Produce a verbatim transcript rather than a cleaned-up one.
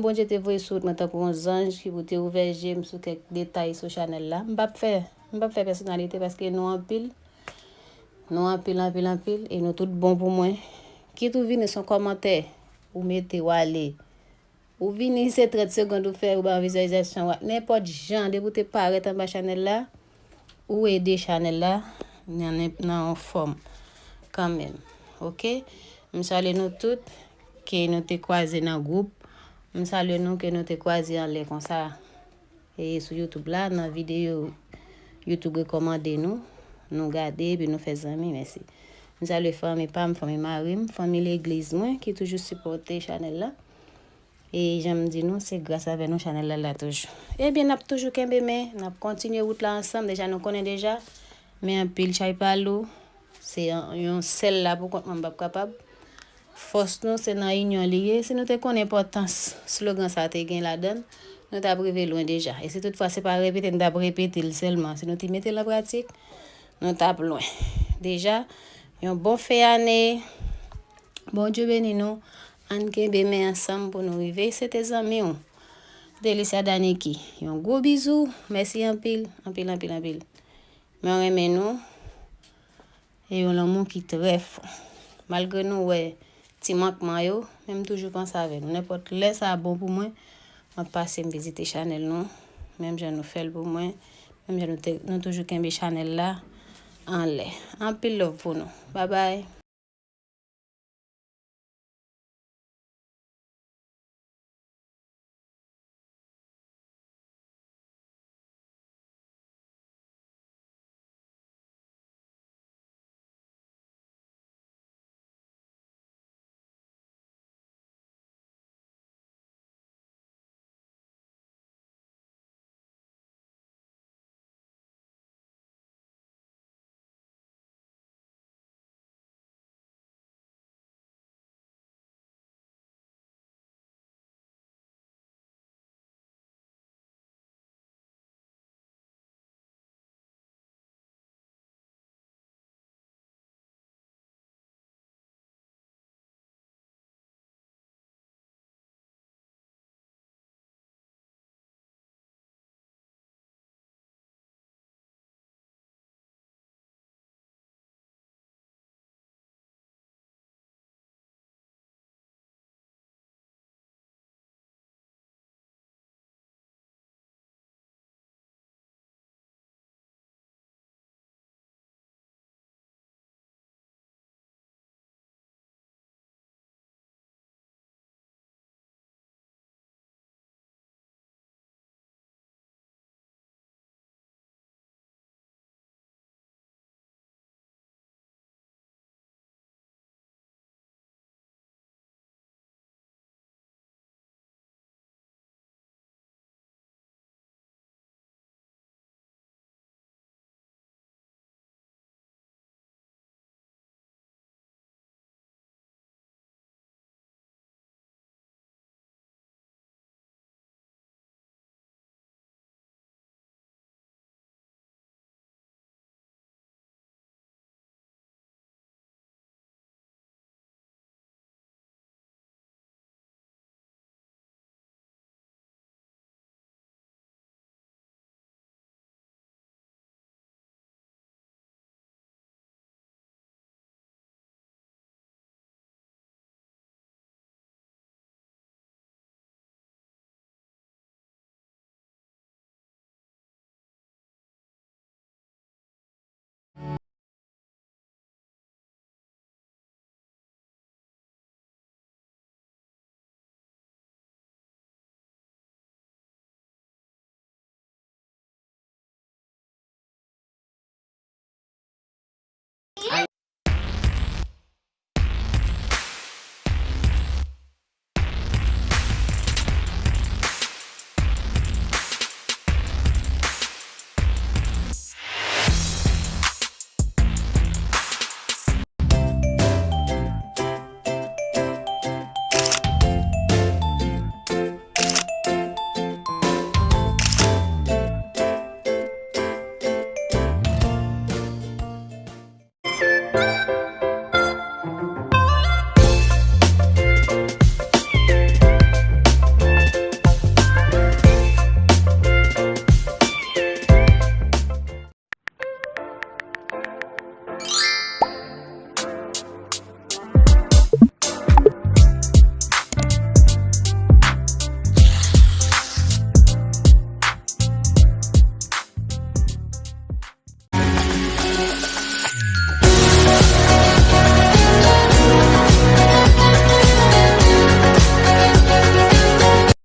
Bondye te voye sou wout mwen tankou yon zanj ki pou te ouvè je m sou kèk detay sou chanèl la. M p ap fè, m p ap fè pèsonalite paske nou anpil. Nou anpil, anpil, anpil, e nou tout bon pou mwen. Kit ou vini se yon kòmantè, ou mete, ou ale. Ou vini se trant segonn ou fè, ou ba yon vizyalizasyon, ou nenpòt jan, depi ou te parèt anba chanèl la, ou ede chanèl la nan, nan yon fòm kanmenm. Oke? M salye nou tout, ke nou te kwaze nan gwoup. M salye nou ke nou te kwaze anlè konsa. E sou YouTube la, nan videyo YouTube rekòmande nou, nou gade, epi nou fè zanmi, mèsi. M salye fanmi pa m, fanmi mari m, fanmi legliz mwen ki toujou sipòte chanèl la. E jan m di nou, se gras avè nou chanèl la la toujou. Ebyen, n ap toujou kenbe men, n ap kontinye wout la ansanm, deja nou konnen deja. Men anpil chay pa lou, se yon, yon sèl la pou kont mwen, m p ap kapab. Fòs nou se nan inyon li ye. Si nou te konn enpòtans slogan sa te gen ladan l, nou t ap rive lwen deja. E si toutfwa se pa repete, nou t ap repete l sèlman. Si nou te mete l an pratik, nou t ap lwen. Deja, yon bon fen ane. Bondye beni nou. Ann kenbe men ansanm pou nou rive. Se te zanmi w, Delicia Daniki. Yon gwo bizou. Mèsi anpil, anpil, anpil, anpil. Mwen renmen nou. E yon lanmou ki trè fò. Malgre nou wè ti mankman yo, men m toujou panse avè nou. Nenpòt lè sa bon pou mwen, m ap pase m vizite chanèl nou. Menm jan nou fè l pou mwen, menm jan nou, te, nou toujou kenbe chanèl la anlè. Anpil love pou nou. Babay.